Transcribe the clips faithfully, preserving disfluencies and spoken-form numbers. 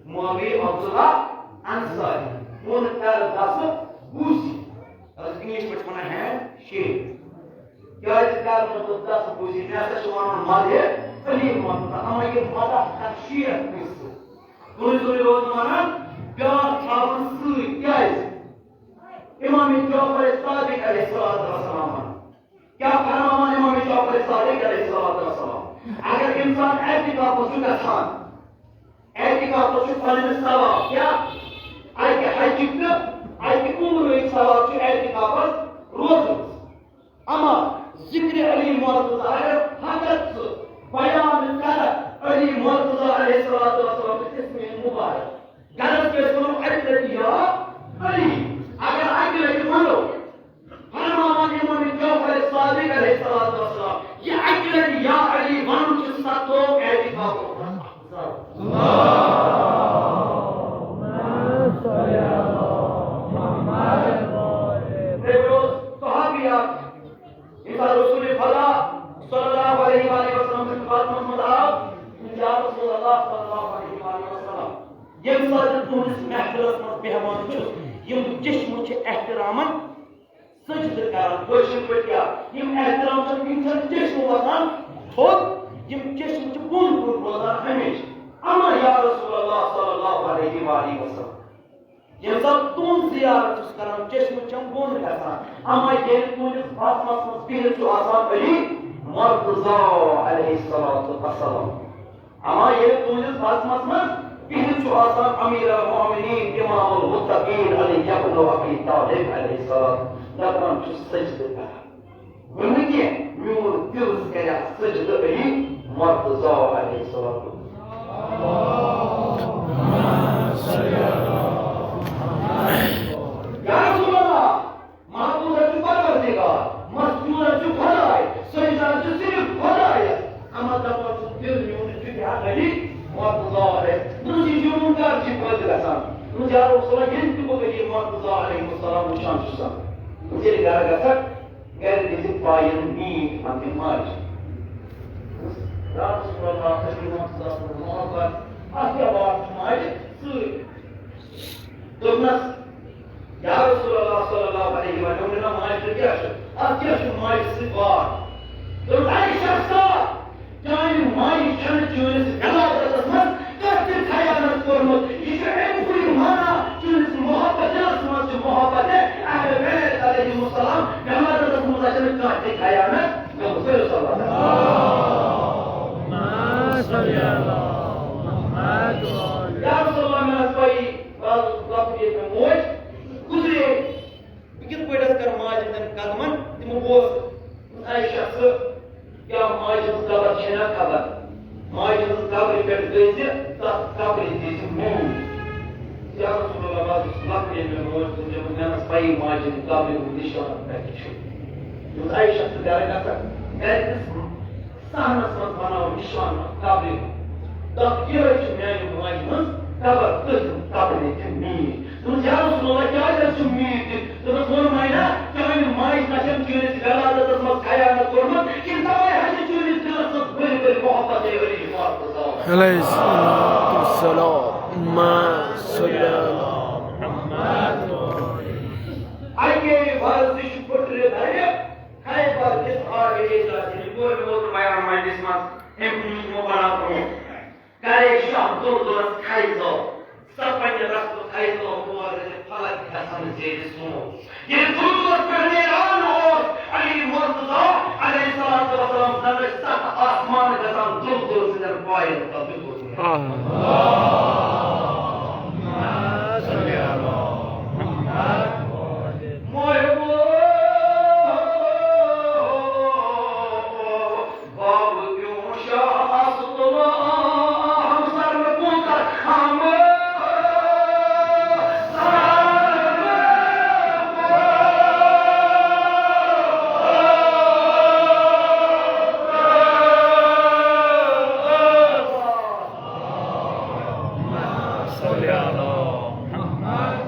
مولوی عبداللہ انصاری، ووٚن کر دسہٕ بوٗزی۔ اگر انگلش پٲٹھۍ ونان ہینڈ شیک۔ کیازِ کر نہٕ بہٕ دسہٕ بوٗزی؟ مےٚ ہسا چھُ ونُن مدِ علی محمد، اما یہِ مدد کر شیخ کٲنٛسہِ سۭتۍ۔ کُنُے زوٚنُے روزُن ونان، بیٛاکھ تھاوُن سۭتۍ۔ کیازِ؟ امام جعفر صادق علیہ الصلوۃ والسلام ونان۔ کیٛاہ فرماوان امام جعفر صادق علیہ الصلوۃ والسلام؟ اگر انسان اعتکافس چھُ گژھان، اعتکافس چھُ پننِس ثواب، کیٛاہ؟ اکہِ حجٕکۍ تہٕ اکہِ عمرٕکۍ ثواب چھُ اعتکافس روزنس۔ اما ذکر علی مرتضی اگر فقط ژٕ بیان کرکھ علی مرتضی علیہ الصلوۃ والسلام تہٕ تسمیٖم مبارک، غرض کیٛاہ ٲسۍ وَنو اَکہِ لَٹہِ یا علی؟ اگر اَکہِ لَٹہِ وَنو، فرماوان امام جعفر صادق علیہ الصلوۃ والسلام، یہِ اَکہِ لَٹہِ یا علی وَنُن چھُ ستو اعتکافُک مقصد۔ تیٚلہِ اوس صحابی اکھ، ییٚمہِ ساتہٕ رسول خدا صلی اللہ علیہ وآلہ وسلم سٕنٛدِس خدمتس منٛز آو، یا رسول اللہ صلی اللہ علیہ وآلہ وسلم، ییٚمہِ ساتہٕ تُہٕنٛدِس محفلس منٛز بیہوان چھُس، یِم چشمہٕ چھِ احترامن سجدٕ کران۔ کٲشِر پٲٹھۍ کیٛاہ؟ یِم احترام چھِ، یِم چھِنہٕ چشمہٕ وۄتھان تھوٚد، یِم چشمہٕ چھِ بۄن کُن روزان ہمیشہِ۔ اما یا رسول اللہ صلی اللہ علیہ وآلہ وسلم، ییٚمہِ ساتہٕ تُہُنٛد زیارت چھُس کران، چشمہٕ چھَم بۄن گژھان۔ اما ییٚلہِ تُہٕنٛدِس بزمس منٛز بِہِتھ چھُ آسان علی مرتضی علیہ الصلوۃ والسلام، اما ییٚلہِ تُہٕنٛدِس بزمس منٛز بِہِتھ چھُ آسان امیر المومنین امام المتقین علی ابن ابی طالب علیہ السلام، دپان چھُ سجدٕ کران۔ ووٚنمُت کینٛہہ، میون دِل کرِ سجدٕ علی مرتضی علیہ السلام۔ یا رسول اللہ، معبود چھُ پروردگار، مسجود چھُ خداے، سجدہ چھُ صرف خدایس۔ اما دپان چھُ دِل میون چھُ یا علی مرتضی علیہ۔ نہ، یہِ جنون کر چھُ پٲدٕ گژھان؟ نہ، یا رسول اللہ، ییٚلہِ تہِ بہٕ علی مرتضی علیہ السلام وٕچھان چھُسن، ییٚلہِ گرٕ گژھکھ، گرِ گٔژھِتھ پایَن میٖٹھۍ پننہِ ماجہِ۔ یا رسول اللہ، تۄہہِ چھُو محبت، اَتھ کیٛاہ بار چھُ ماجہِ سۭتۍ؟ دوٚپنَس، یا رسول اللہ صلی اللہ علیہ وسلم، ووٚن مےٚ، ماجہِ تہِ کیٛاہ چھُ؟ اَتھ کیٛاہ چھُ ماجہِ سۭتۍ بار؟ دوٚپُن، اے شخصا، چانہِ ماجہِ چھَنہٕ چٲنِس عبادتس منٛز کانٛہہ تہِ خیانت کوٚرمُت۔ یہِ چھُ اَمہِ پوٗرٕ مانا، چٲنِس محبت دِلس منٛز چھِ محبت اہل بیت علیہم السلام، عبادتس منٛز چھَنہٕ کانٛہہ تہِ خیانت گٔمٕژ۔ کٔرِو صلوات۔ یا رسول اللہ، مےٚ ٲس پَیی، بہٕ حظ اوسُس لۄکُٹ، ییٚلہِ مےٚ موج گُزرے، بہٕ کِتھ پٲٹھۍ حظ کرٕ ماجہِ ہٕنٛدٮ۪ن قدمن تِم بوزٕ؟ اے شخص، کیٛاہ ماجہِ ہٕنٛز قبر چھے نا خبر؟ ماجہِ ہٕنٛز قبرِ پٮ۪ٹھ گٔژھۍ زِ تتھ قبرِ دِژ موٗ۔ یا رسول اللہ، بہٕ حظ اوسُس لۄکُٹ، ییٚلہِ مےٚ موج تُج، مےٚ نہ ٲس پَیی ماجہِ ہٕنٛدِ قبرِ ہُنٛد نِشان کَتہِ چھُ۔ دوٚپُس، اے شخص، گرٕ گژھکھ، گرِ کِس صحنس منٛز بناو نشان قبرِ۔ دپ، یِہوٚے چھِ میانہِ ماجہِ ہٕنٛز قبر، تٔتھۍ قبرِ چھِ میٖر۔ دوٚپُس، یا رسول اللہ، کیٛازِ حظ چھِ میٖر تہِ؟ دوٚپُس، ووٚن مےٚ نا، چانہِ ماجہِ نہ چھَم چٲنِس ولادتس منٛز خیانت کوٚرمُت، کِنہٕ تَوَے حظ چھِ چٲنِس دِلس منٛز بٔلۍ بٔلۍ محبت علی مرتضیٰ۔ علیہ الصلوۃ والسلام۔ ما صلی اللہ محمد۔ اَکے ورزش پھٕٹرِ لرِ، خیبر کِس آرے جاسِنہِ کوٚر مےٚ اوترٕ بیان مجلس منٛز، أمۍ کُن چھُ مےٚ وَنان برٛونٛہہ۔ کرے شاہ دُلدُلس کھے زو، سۄ پننہِ رستہٕ کھے زو تور گژھِ فلک گژھن زیرِ سوم۔ ییٚلہِ دُلدُلس پٮ۪ٹھ نیران اوس علی مرتضیٰ علیہ الصلوۃ والسلام، زن ٲسۍ ستھ آسمان گژھان دُلدُل سٕنٛدٮ۪ن پاین تل تہِ گوٚو۔ آہ۔ باب کیوں شاہ اصل ہمسر کوتر ہم۔ صل علی محمد۔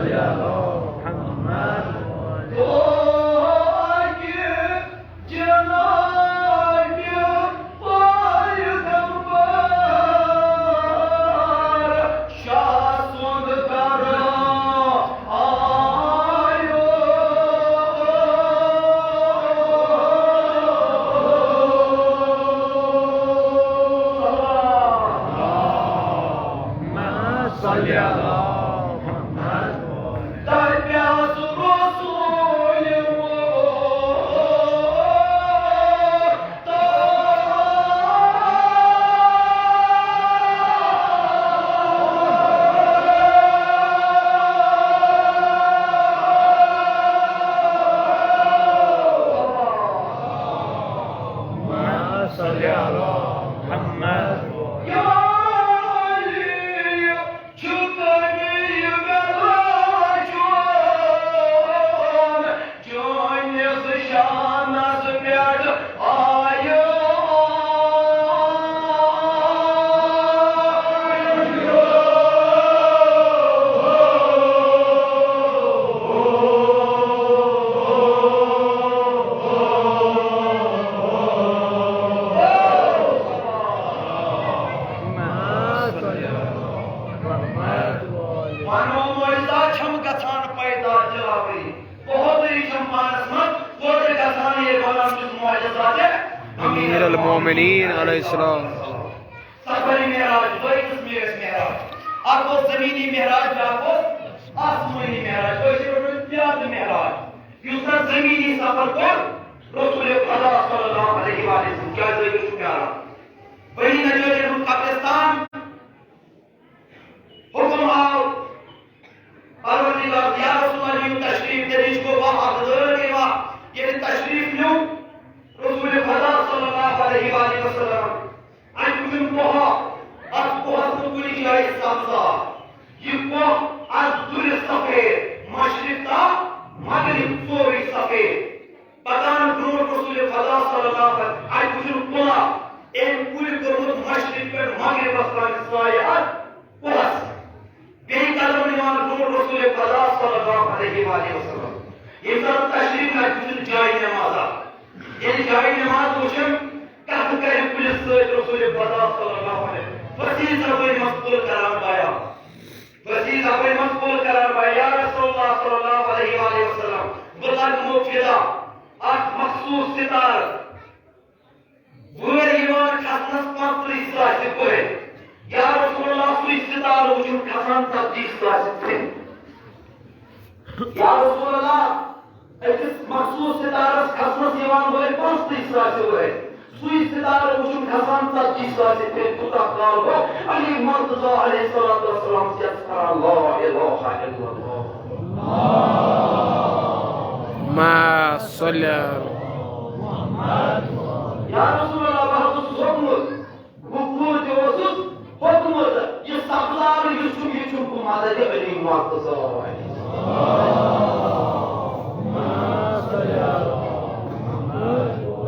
اللهم صل على محمد وآل محمد۔ صل على محمد۔ تۄہہِ پیٛاس رسول صل على محمد۔ یا علی، چھُ تۄہہِ یہِ بلاچون، چٲنِس شانس پٮ۪ٹھ آیو۔ ونو معجزات چھم گژھان پیدا جلاوری۔ بہادری چھم پانس منٛز پٲدٕ گژھان، ییٚلہِ ونان چھُس معجزات امیر المومنین علیہ السلام۔ سفر معراج، دۄیہِ قٕسمہِ ٲسۍ معراج۔ اکھ اوس زمینی معراج، بیٛاکھ اوس آسمٲنی معراج۔ کٲشِر پٲٹھۍ پیادٕ معراج۔ یُس زن زمینی سفر کوٚر رسول خدا صلی اللہ علیہ وآلہ وسلم، کیٛازِ لٲگِو چھُ پیاران؟ بنی نجارین ہُنٛد قبرستان، حکم آو پروردگار، یا رسول اللہ، نیو تشریف، تیٚلہِ چھُ گوٚو واہ اکھ لٲر گٔے واہ۔ ییٚلہِ تشریف نیو رسول خدا صلی اللہ علیہ وآلہ وسلم، اَتہِ وُچھُن کوہ، اَتھ کوہَس منٛز کُنہِ جایہِ سبزار۔ یہِ کوہ از دُرِ سفید، مشرق تا مغرب سورُے سفید۔ پکان برونٛٹھ رسول خدا صلی اللہ علیہ وسلم، اَتہِ وُچھُن کُلا، أمۍ کُلۍ کوٚرمُت مشرق پٮ۪ٹھ مغربس تام سایہِ اَتھ کوہس۔ بیٚیہِ قدم نِوان برونٛٹھ رسول خدا صلی اللہ علیہ وآلہ وسلم۔ ییٚمہِ ساتہٕ تشریف اَتہِ وُچھُن جایہِ نمازا۔ ییٚلہِ جایہِ نماز وُچھُن، کتھ کرِ کُلِس سۭتۍ رسول خدا صلی اللہ علیہ وسلم۔ پھٔسی زبٲنۍ منٛز کُل کران بیان۔ پھٔسی زبٲنۍ منٛز کُل کران بیان، یا رسول اللہ صلی اللہ علیہ وآلہ وسلم، بہٕ لگہٕ مُبتلا اَتھ مخصوٗص ستارس۔ وٲرۍ یِوان کھسنس پانٛژتٲجی ساسہِ پٔتۍ۔ یا رسول اللہ، سُے ستارٕ وُچھُن کھسان ژتجی ساسہِ پٔتۍ۔ یا رسول اللہ، أکِس مخصوٗص ستارس کھسنس یِوان وٲرۍ پانٛژتٲجی ساسہِ وٲرۍ۔ سُے ستارٕ وُچھُن کھسان ژتجی ساسہِ پٔتۍ۔ کوٗتاہ کال گوٚو علی مرتضیٰ علیہ الصلوۃ والسلام یتھ کران لا الہ الا اللہ۔ ما صلی۔ یا رسول اللہ، بہٕ حظ اوسُس ہوٚتمُت، بہٕ کوٗر تہِ اوسُس ہوٚتمُت، یہِ سبزار یُس چھُم، یہِ چھُم بہٕ مدد علی مرتضیٰ۔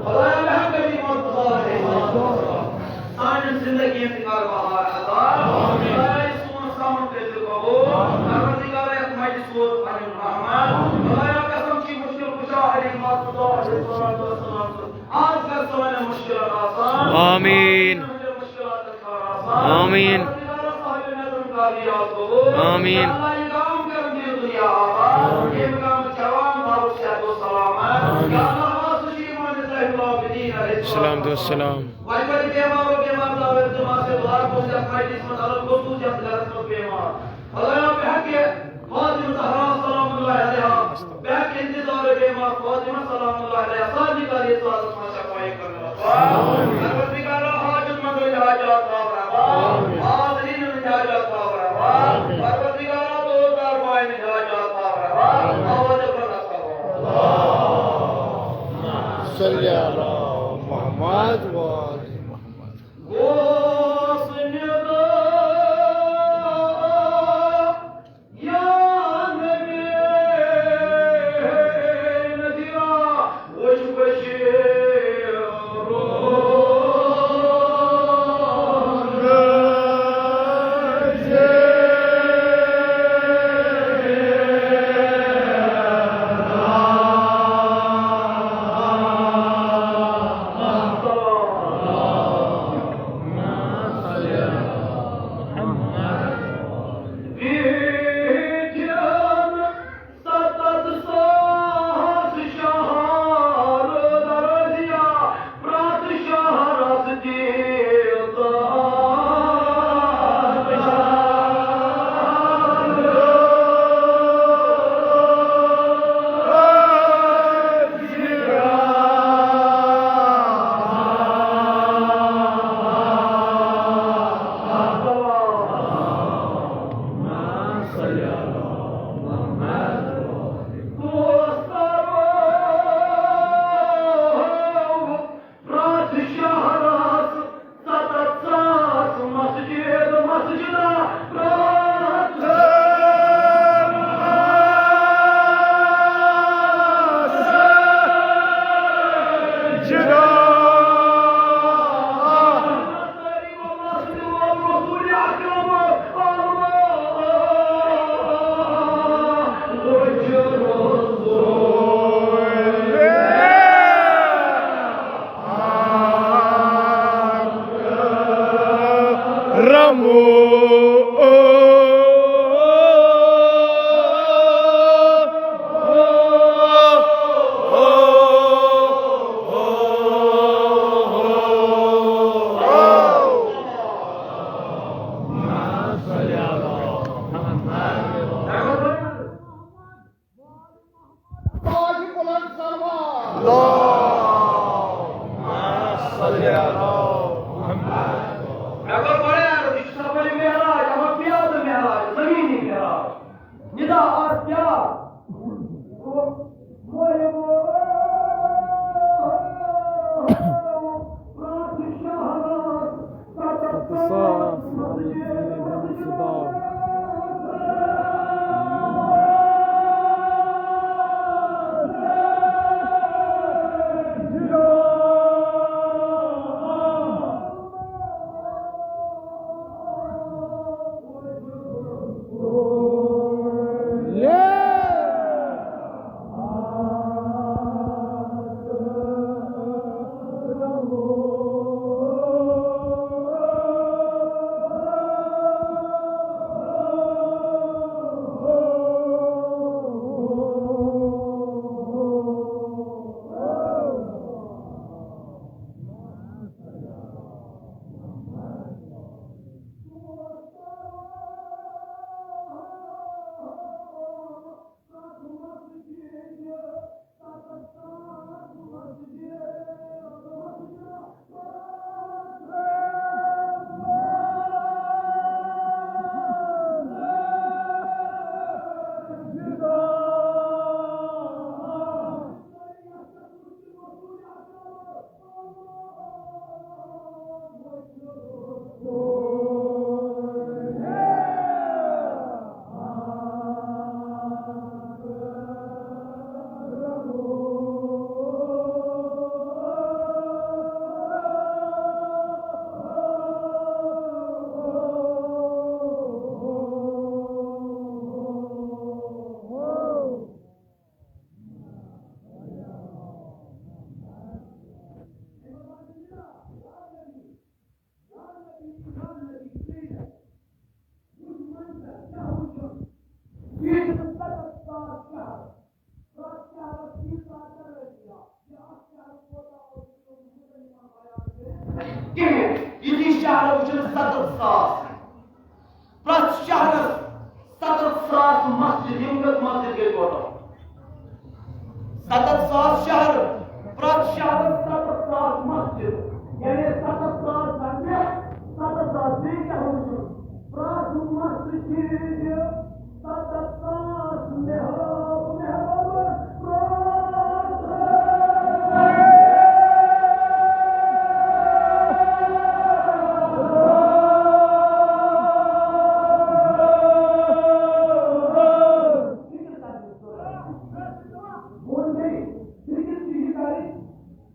خدایا، مےٚ ہا کٔرۍ یہِ مرتضیٰ علیہ السلام سانٮ۪ن زندگین تہِ کر بہار عطا۔ خدایا، یہِ سون سامان کٔرۍزِ قبول۔ پروردگارا، یتھ مجلسہِ ووت پنُن رحمت۔ خدایا، قسم چھُے مشکل کشا علی آمین۔ آمین۔ آمین۔ سلامت والسلام۔ خدایا، بحق فاطمہ زہرا سلام اللہ علیہا، بحق انتظار بیمار فاطمہ سلام اللہ علیہا، سارنٕے کر یہِ سازس منٛز شفایت کرنہٕ۔ پروردگارا، حاجت مندن ہٕنٛدۍ حاجات تھاو روا، حاضرین ہٕنٛدۍ حاجات تھاو روا۔ پروردگارا، دوستدار بایَن ہٕنٛدۍ حاجات تھاو روا۔ آواز بلند کرو۔ صلی علی محمد و آل محمد۔ غوث ندا، یا نبی نذیرا، وش بشیر۔ ستتھ ساس شہر درازیا، پرٛتھ شہرس دِژ پرٛتھ شہرس ستتھ ساس مسجد، مسجدہ پرٛتھ مےٚ کوٚر گۄڈَے عرض، یہِ چھُ سفرِ معراج، اَما پیادٕ معراج، زمینی معراج۔ ندا آس پیار۔ کِہیٖنۍ۔ یِتھی شہرٕ وٕچھِن ستتھ ساس۔ پرٛٮ۪تھ شہرس ستتھ ساس مسجد، یِم کٔژ مسجد گٔے ٹوٹل؟ ستتھ ساس شہر، پرٛٮ۪تھ شہرس ستتھ ساس مسجد، یعنی ستتھ ساس گنڈٕ، ستتھ ساس بیٚیہِ کیٛاہ وٕچھُن؟ پرٛٮ۪تھ مسجد ستتھ ساس محراب، محراب، پرٛٮ۪تھ ووٚن مےٚ، فِکِر چھِ یہِ کَرٕنۍ،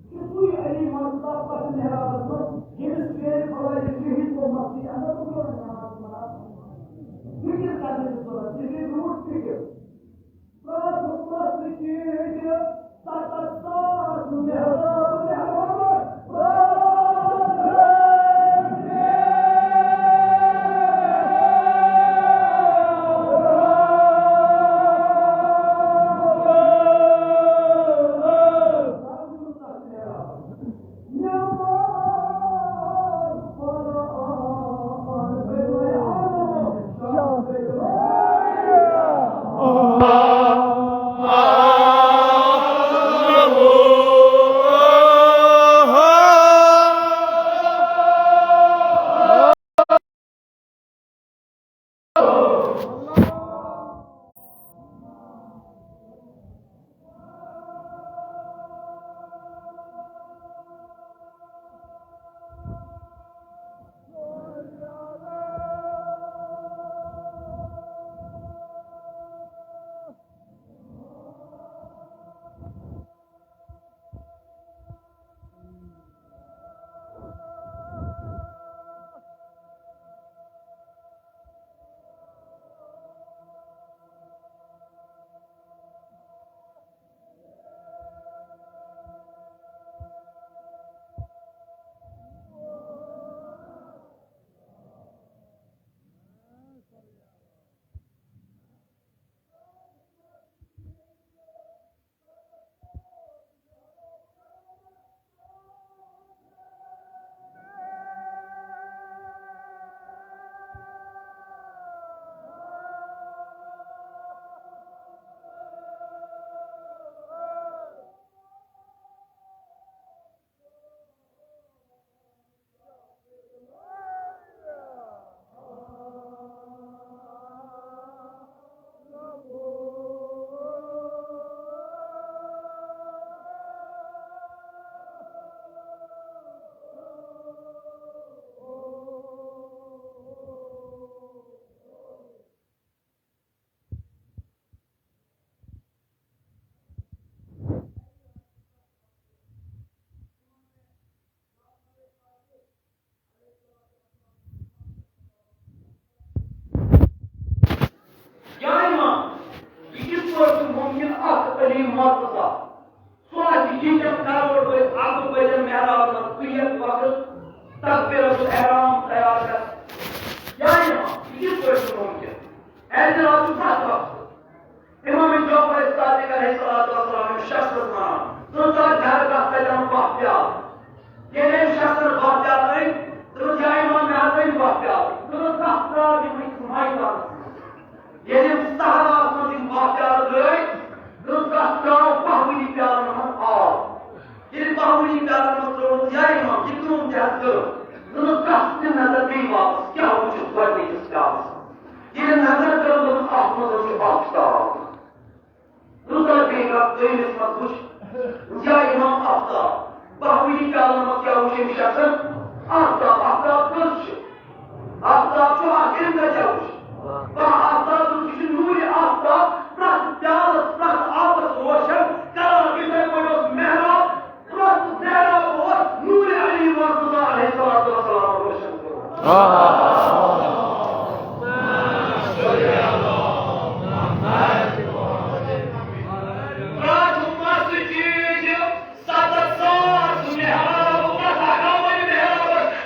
چھُ سُے علی مرتضیٰ پَتہٕ محرابَس منٛز، ییٚمِس ژیرِ خۄدایہِ شہیٖد گوٚو مسجدِ اندر، تہٕ گوٚو نماز پَران۔ فِکِر کَرنٕچ ضروٗرت، یہِ گٔے روٗٹ فِکِر۔ پرٛٮ۪تھ مسجدِ ستتھ ساس محراب، محراب۔ یا امام، یہِ کِتھ پٲٹھۍ چھُ مُمکِن؟ اکھ علی مرتضیٰ، سُہ آسہِ ییٖتٮ۪ن کروڑ بٔدۍ، اکھ بٔدٮ۪ن محرابن منٛز بِہِتھ وقت تکبیرۃ الاحرام تیار کران۔ یا امام، یہِ کِتھ پٲٹھۍ چھُ مُمکِن؟ اعتراض چھُ پرٛٮ۪تھ وقتہٕ۔ امام جعفر صادق علیہ الصلوۃ والسلام، أمِس شخصس وَنان، ژٕ ژَٹ گرٕ گژھ، ژےٚ دِمہٕ باہ پیالہٕ۔ ییٚلہِ أمۍ شخصن باہ پیالہٕ أنۍ، دوٚپُس، یا امام، مےٚ حظ أنۍ باہ پیالہٕ۔ دوٚپُس، گژھ ترٛاو یِمَے ژٕ میدانس منٛز۔ ییٚلہِ أمۍ صحراہس منٛز یِم باہ پیالہٕ لٲگۍ، دوٚپُس، گژھ ترٛاو باہ ؤری پیالن منٛز آب۔ ییٚلہِ باہ ؤری پیالن منٛز ترٛووُس، یا امام، یہِ کٲم تہِ حظ کٔر۔ دوٚپُس، گژھ تہِ نظر بیٚیہِ واپس، کیٛاہ وُچھُتھ گۄڈٕنِکِس پیالس منٛز؟ ییٚلہِ نظر کٔر، دوٚپُن، اَتھ منٛز حظ چھُ آفتاب۔ دوٚپُن، بیٚیہِ گژھ دوٚیمِس منٛز وُچھ، یا امام آفتاب۔ باہ ؤری پیالن منٛز کیٛاہ وُچھ أمۍ شخصن؟ آفتاب۔ آفتاب کٔژ چھِ؟ آفتاب چھُ اکھ، أمۍ کتہِ وُچھ؟ باہ آفتاب، یہِ چھُ نوٗرِ آفتاب، پرٛٮ۪تھ پیالس، پرٛٮ۪تھ آبس روشن کران۔ یِتھے پٲٹھۍ اوس محراب، پرٛٮ۪تھ محراب اوس نوٗرِ علی مرتضیٰ علیہ الصلوۃ والسلام روشن کوٚرمُت۔ آ۔ پرٛٮ۪تھ مسجد ستتھ ساس محراب، پرٛٮ۪تھ اکھ وَنہِ محرابس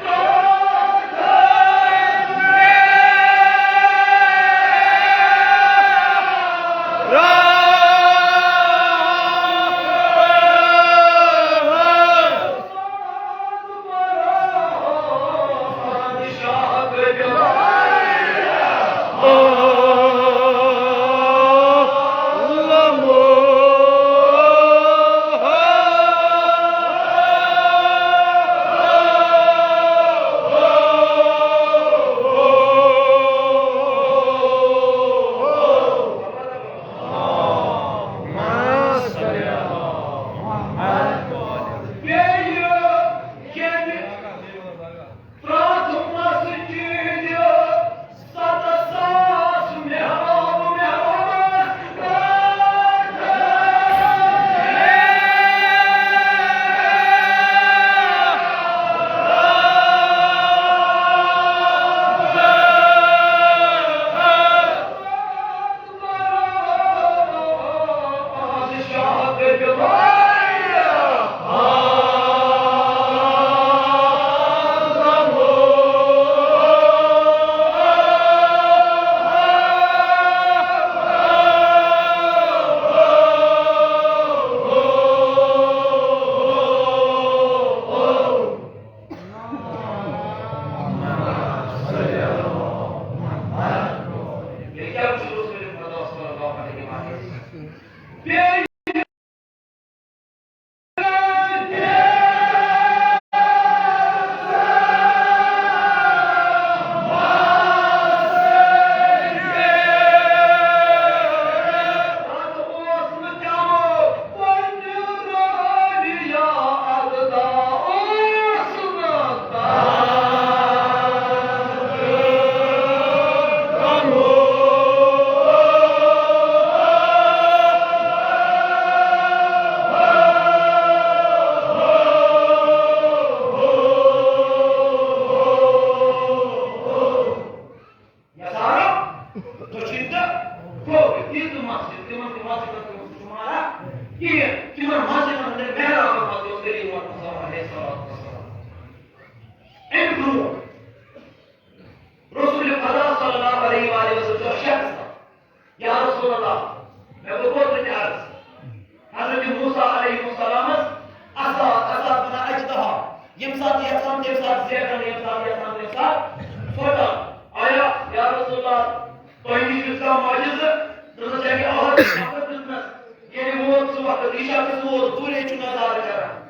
دوٗرے چھُ نظارٕ کران۔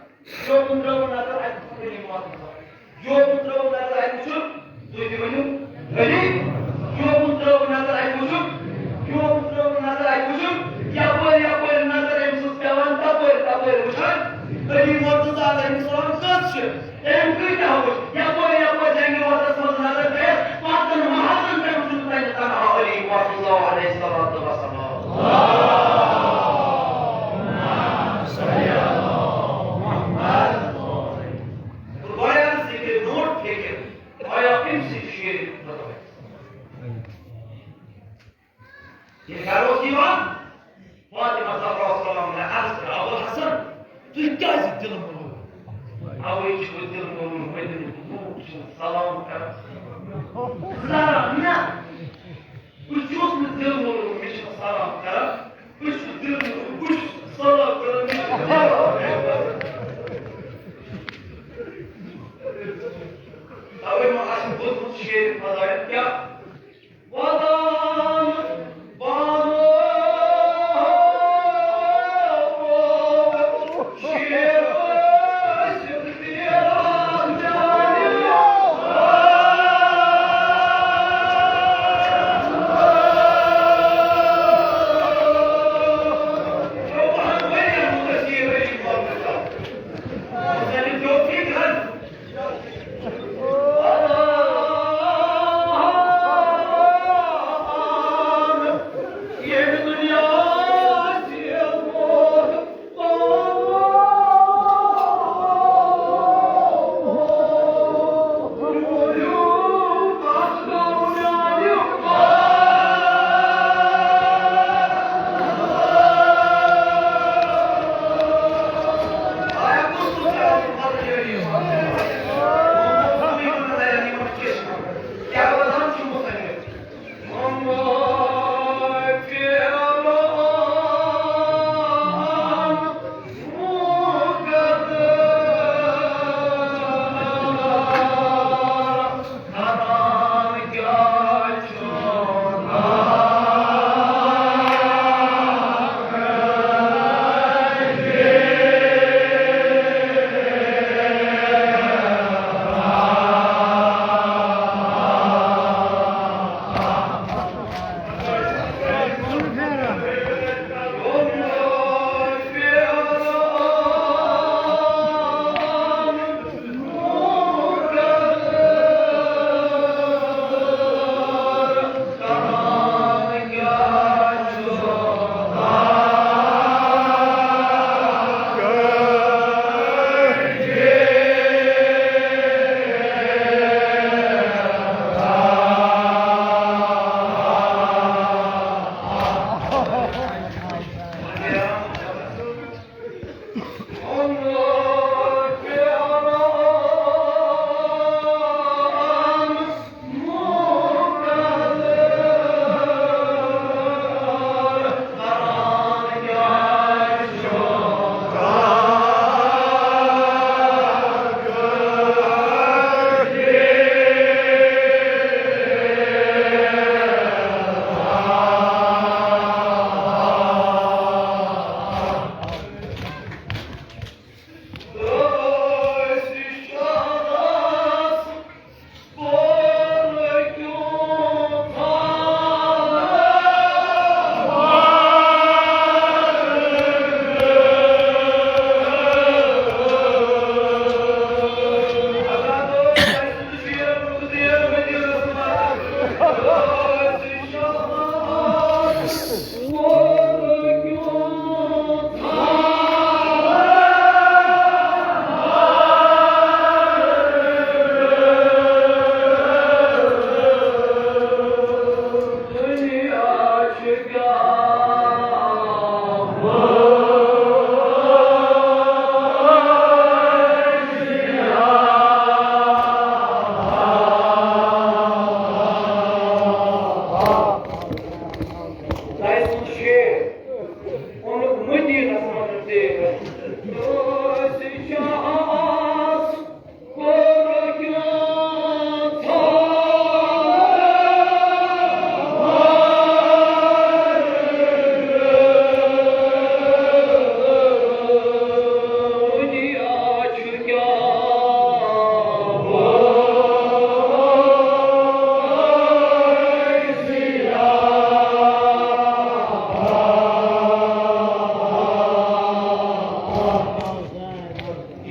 یوکُن ترٲوٕن نظر، اَتہِ وُچھُن علی محمد۔ یوکُن ترٲوٕن نظر، اَتہِ وُچھُن، تُہۍ تہِ ؤنِو، علی۔ یوکُن ترٲوٕن نظر، اَتہِ وُچھُن۔ یوکُن ترٲوٕن نظر، اَتہِ وُچھُن۔ یَپٲرۍ، یَپٲرۍ نظر أمۍ سٕنٛز پٮ۪وان، تَپٲرۍ، تَپٲرۍ وٕچھان۔ علی مرتضیٰ علیہ السلام کٔژ چھِ؟ أمۍ کۭتیٛاہ وٕچھ؟ یَپٲرۍ، یَپٲرۍ جنگِ احدس منٛز نظر گٔیَس، پَتہٕ محضن پٮ۪ٹھ وُچھُن تَتہِ تنہا علی مرتضیٰ علیہ الصلوۃ والسلام۔ گۄڈٕ آیہِ اَتھ ذِکرِ نوٹ فِکر، آیا أمۍ سٕنٛدِ شیرِ خۄدایَس۔ ییٚلہِ گَرٕ اوس یِوان، فاطمہ زہرا سلام علیہا عرض کٔر، "ابو حسن، تُہۍ کیٛازِ دِل مۄلوٗل؟ اَوَے چھُ دِل مۄلوٗل، مدینٕکۍ لوٗکھ چھِ سلام کران۔ ذرا نہ، بہٕ چھُس نہٕ دِل مۄلوٗل، مےٚ چھِ سلام کران۔ بہٕ چھُس دِل مۄلوٗل، بہٕ چھُس سلام کران، مےٚ چھِ سلام کران۔" تَوَے ما آسہِ بوٗزمُت شیرِ خۄدایَن کیٛاہ؟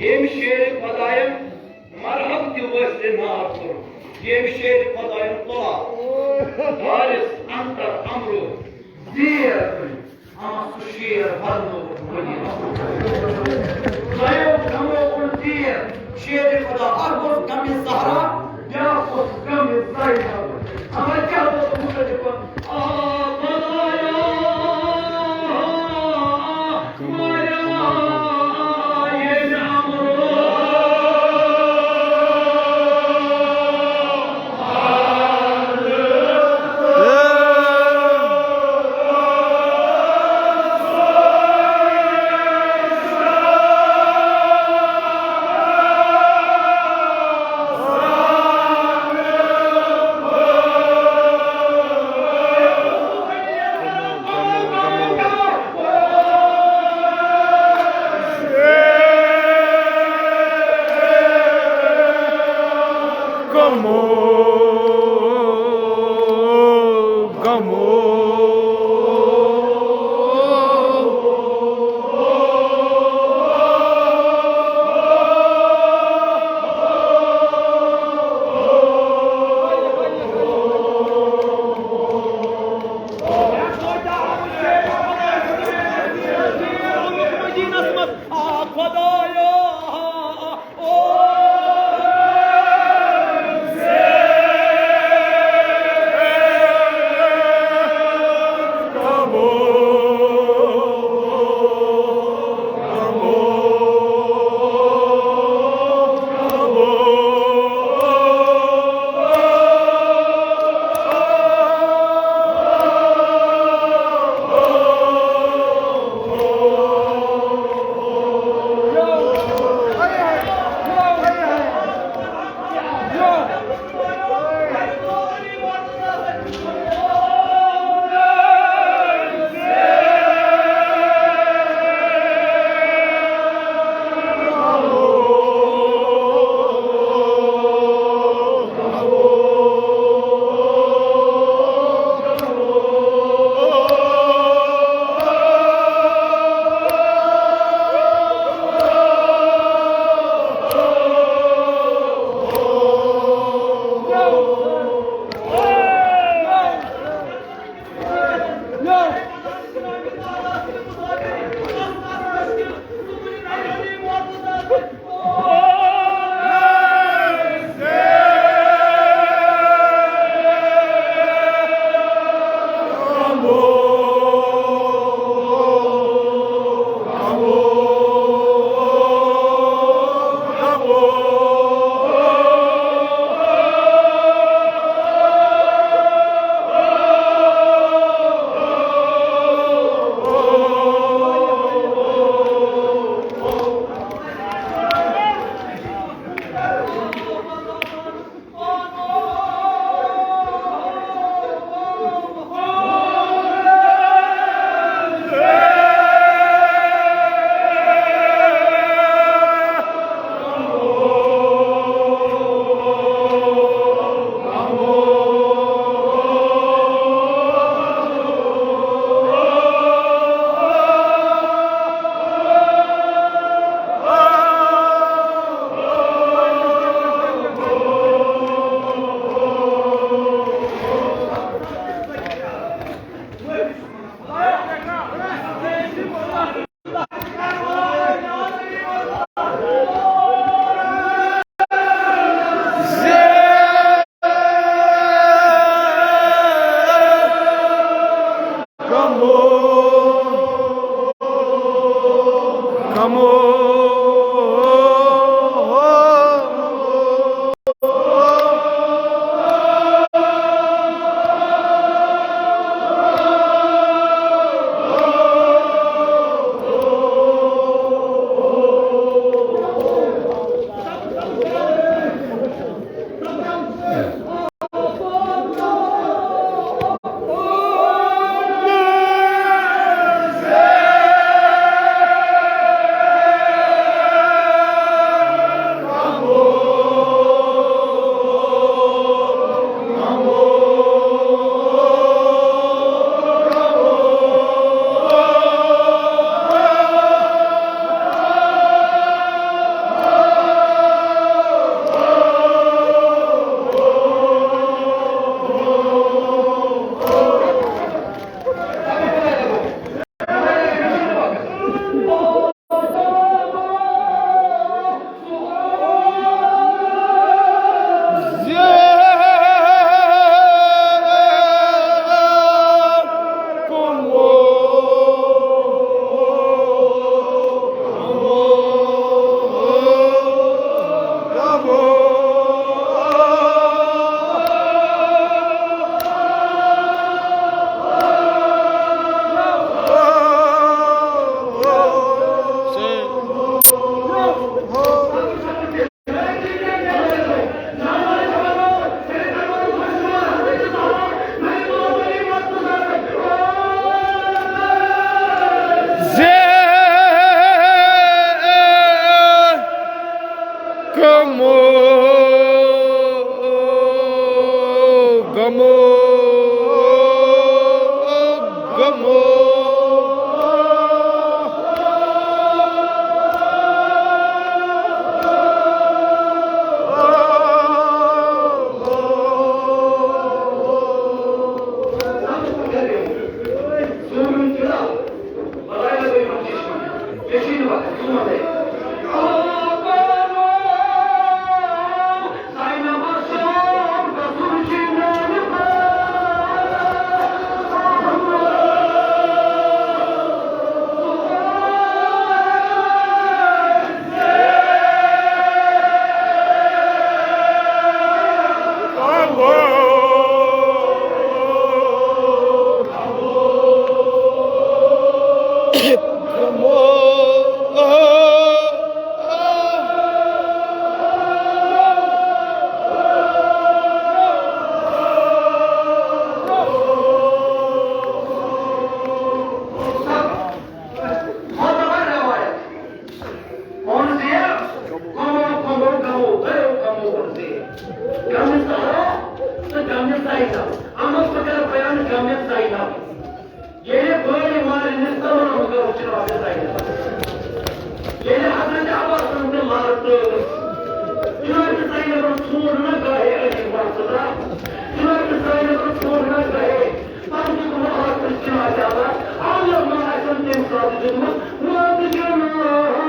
ییٚمۍ شیرِ خۄدایَن مرحب تہِ وٲسۍ نار کوٚر، ییٚمۍ شیرِ خۄدایَن تُلا حارث اندر امرو زیر کٔرِتھ، اما سُہ شیر بدلووُکھ ؤلِتھ۔ دۄیو غمو کوٚر زیر، شیرِ خۄدا اکھ گوٚو غمِ زہرا، بیٛاکھ اوس غمِ زینب۔ اما کیٛاہ دوٚپُکھ مُصنِفن؟ غمِ صحرا تہٕ غمِ زینب۔ اما بہٕ کرٕ بیان غمِ زینب۔ ییٚلہِ بٲے ماجہِ نِش تمام گوٚو جناب زینب۔ ییٚلہِ حضرت عباسن تہِ لر ترٲوٕس، جناب زینبن ژھونٛڈ نہ گاہے علی مرتضی۔ جناب زینبن ژھونٛڈ نہ گاہے۔ پتہٕ دیُت محبتس جناب عباس، عالم ما آسن تمہِ ساتہٕ دیُتمُت، وَتہٕ جناب زینبن۔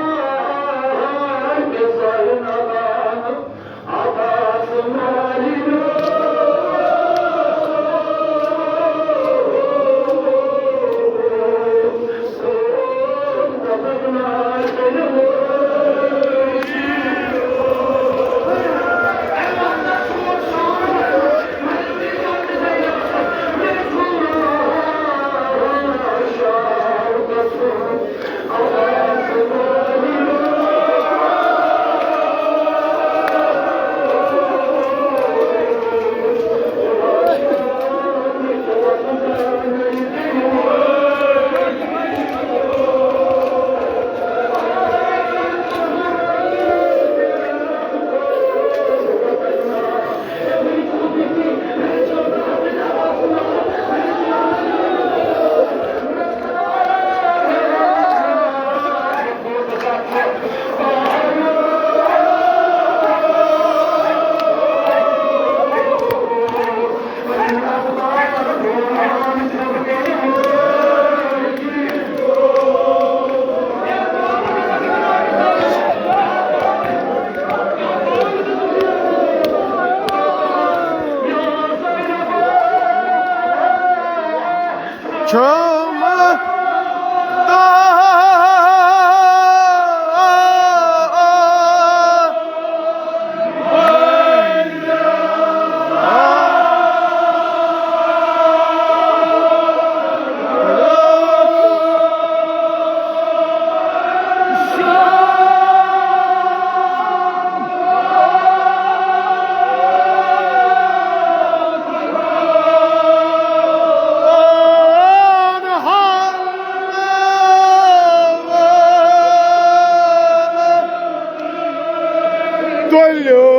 تُلِو